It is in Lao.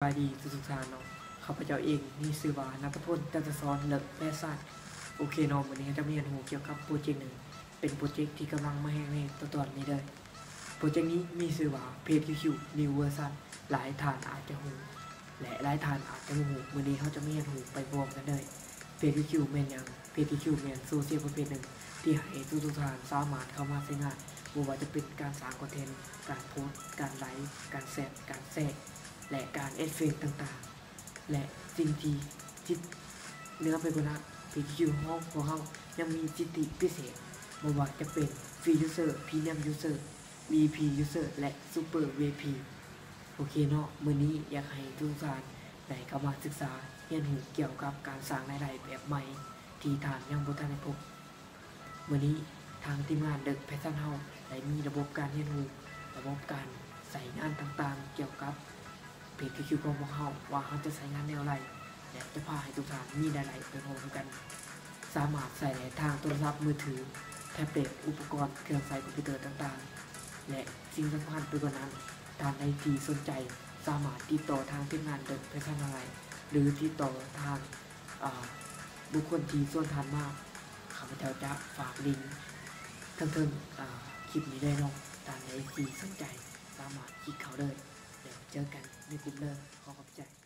ສະບາຍດີທຸກໆທ່ານເນາະ, ຂ້າພະເຈົ້າເອງມີຊື່ວ່າ ນັດຕະພົນ ຈັນທະສອນ ເລີກແຟຊັນ. ໂອເຄເນາະ, ມື້ນີ້ເຮົາຈະມາຮຽນຮູ້ກ່ຽວກັບໂປຣເຈັກໜຶ່ງ, ເປັນໂປຣເຈັກທີ່ກຳລັງມາແຮງໃນຕອນໆນີ້ເລີຍ. ໂປຣເຈັກນີ້ມີຊື່ວ່າ ເພຈຄິວຄິວ New Version ຫຼາຍທ່ານອາດຈະຮູ້ ແລະ ຫຼາຍທ່ານອາດຈະບໍ່ຮູ້. ມື້ນີ້ເຮົາຈະມາຮຽນຮູ້ໄປພ້ອມກັນເລີຍ. ເພຈຄິວຄິວແມ່ນຫຍັງ? ເພຈຄິວຄິວແມ່ນໂຊຊຽວປະເພດໜຶ່ງ ທີ່ໃຫ້ທຸກໆທ່ານສາມາດເຂົ້າມາໃຊ້ງານ, ບໍ່ວ່າຈະເປັນການສ້າງຄອນເທັນ, ການໂພສ, ການໄລ, ການແຊັດ, ການແຊ ແລະ ການແອັດເຟນຕ່າງໆ ແລະ ສິ່ງທີ່ ທີ່ເໜືອໄປກວ່ານັ້ນ, ເພຈຄິວຂອງພວກເຮົາຍັງມີສິດທິພິເສດ, ບໍ່ວ່າຈະເປັນ Free User, Premium User, ວີໄອພີ User ແລະ Super ວີໄອພີ. ໂອເຄເນາະ, ມື້ນີ້ຢາກໃຫ້ທຸກທ່ານໄດ້ເຂົ້າມາສຶກສາຮຽນຮູ້ກ່ຽວກັບການສ້າງລາຍໄດ້ແບບໃໝ່ທີ່ທ່ານຍັງບໍ່ທັນໄດ້ພົບ. ມື້ນີ້ທາງທີມງານ The Passion ເຮົາໄດ້ມີລະບົບການຮຽນຮູ້, ລະບົບການໃຊ້ງານຕ່າງໆກ່ຽວກັບເພຈຄິວຄິວຂອງພວກເຮົາ ວ່າເຮົາຈະໃຊ້ງານແນວໃດ ແລະ ຈະພາໃຫ້ທຸກທ່ານມີລາຍໄດ້ໄປພ້ອມກັນ. ສາມາດໃຊ້ໄດ້ທາງໂທລະສັບມືຖື, ແທັບເລັດ, ອຸປະກອນເຄື່ອງໃຊ້ຄອມພິວເຕີຕ່າງໆ ແລະ ສິ່ງສຳຄັນໄປກວ່ານັ້ນ, ທ່ານໃດທີ່ສົນໃຈສາມາດຕິດຕໍ່ທາງທີມງານ The Passion ເຮົາໄດ້ ຫຼື ຕິດຕໍ່ທາງ ອາ ບຸກຄົນທີ່ຊວນທ່ານມາ. ຂ້າພະເຈົ້າຈະຝາກລິງເທິງໆ ອາ ຄລິບນີ້ເລີຍເນາະ, ທ່ານໃດທີ່ສົນໃຈສາມາດຄລິກເຂົ້າເລີຍ. ແລ້ວເຈີກັນໃນກຸ່ມເລີຍ. ຂໍຂອບໃຈ.